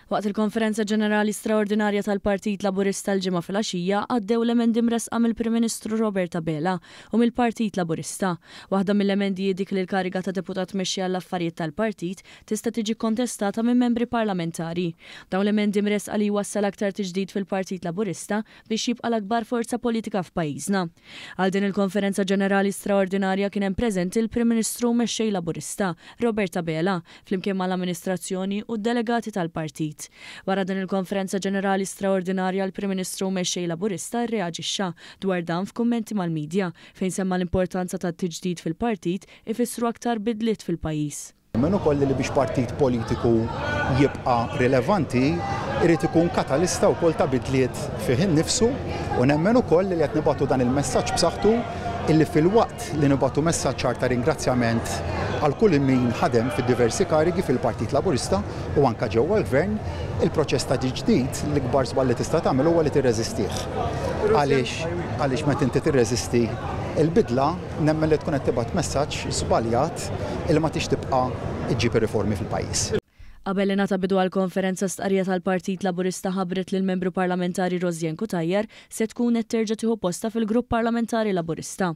Waqt il-Konferenza Ġenerali Straordinarja tal-Partit Laburista l-Ġimgħa filgħaxija għaddew l-emendi mressqa mill-Prim Ministru Robert Abela u mill-Partit Laburista. Waħda mill-emendi hi dik li l-kariga ta' Deputat Mexxej għall-Affarijiet tal-Partit tista' tiġi kkontestata minn membri parlamentari. Dawn l-emendi mressqa li jwassal aktar tiġdid fil-Partit Laburista biex jibqa' l-akbar forza politika f'pajjiżna. Għal din il-Konferenza Ġenerali Straordinarja kien hemm preżenti l-Prim Ministru u Mexxej Laburista, Robert Abela, flimkien mal-amministrazzjoni u d-delegati tal-partit. Wara din il-Konferenza Ġenerali Straordinarja l-Prim Ministru u Mexxej Laburista rreaġixxa dwar dan f'kummenti mal-media fejn semma l-importanza tat-tiġdid fil-partit ifissru aktar bidliet fil-pajjiż. Nemmen ukoll li biex partit politiku jibqa' rilevanti jrid ikun katalista wkoll ta' bidliet fih innifsu u nemmen ukoll li qed nibagħtu dan il-messaġġ b'saħħtu illi filwaqt li nibagħtu messaġġ ċar ta' ringrazzjament għal kull min ħadem fid-diversi karigi fil-Partit Laburista u anke ġewwa l-Gvern, il-proċess ta' ġdid l-ikbar żball li tista' tagħmel huwa li tirreżistih. Għaliex għaliex meta inti tirreżisti l-bidla Nemmen li tkun qed tibgħat messaġġ żbaljat li ma tix tibqa' ġġib ir-riformi fil-pajjiż. Qabel ingħata bidu għall-konferenza stqarrija tal-Partit Laburista ħabbret li l-Membru Parlamentari Rosianne Cutajar se tkun qed terġa' tieħu postha fil-Grupp Parlamentari Laburista.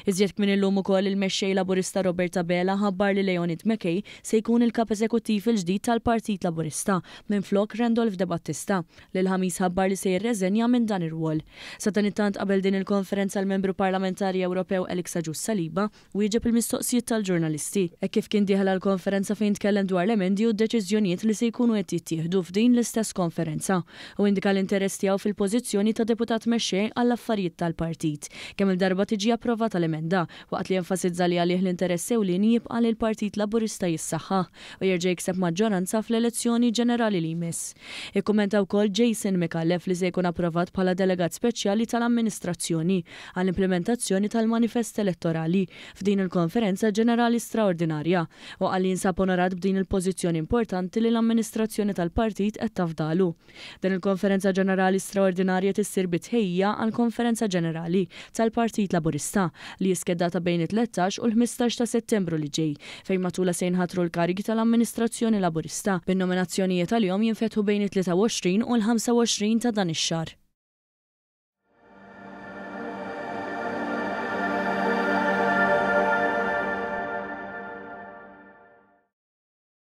Iżjed kmieni llum ukoll il-Mexxej Laburista Robert Abela ħabbar li Leonid McKay se jkun il-Kap Eżekuttiv il-ġdid tal-Partit Laburista minflok Randolph Debattista li l-Ħamis ħabbar li se jirreżenja minn dan ir-rwol. Sadanittant qabel din il-konferenza l-Membru Parlamentari Ewropew Alex Agius Saliba wieġeb il-mistoqsijiet tal-ġurnalisti hekk kif kien dieħel għall-konferenza fejn tkellem dwar l-emendi u d-deċiżjonijiet li se jkunu qed jittieħdu f'din l-istess konferenza u indika l-interess tiegħu fil-pożizzjoni ta' Deputat Mexxej għall-Affarijiet tal-Partit kemm-il darba tiġi approvata l-emenda waqt li enfasizza li għalih l-interess ewlieni jibqa' li l-Partit Laburista jissaħħaħ u jerġa' jikseb maġġoranza fl-elezzjoni ġenerali li jmiss. Ikkummenta wkoll Jason Micallef li se jkun approvat bħala delegat speċjali tal-amministrazzjoni għall-implimentazzjoni tal-manifest elettorali f'din il-konferenza ġenerali straordinarja u qal li jinsab onorat b'din il-pożizzjoni importanti li l-amministrazzjoni tal-partit qed tafdalu. Din il-Konferenza Ġenerali Straordinarja qed issir bi tħejjija għall-Konferenza Ġenerali tal-Partit Laburista li hi skedata bejn it-13 u l-15 ta' Settembru li ġej fejn matulha se jinħatru l-karigi tal-amministrazzjoni Laburista bin-nominazzjonijiet għalihom jinfetħu bejn it-23 u l-25 ta' dan ix-xahar.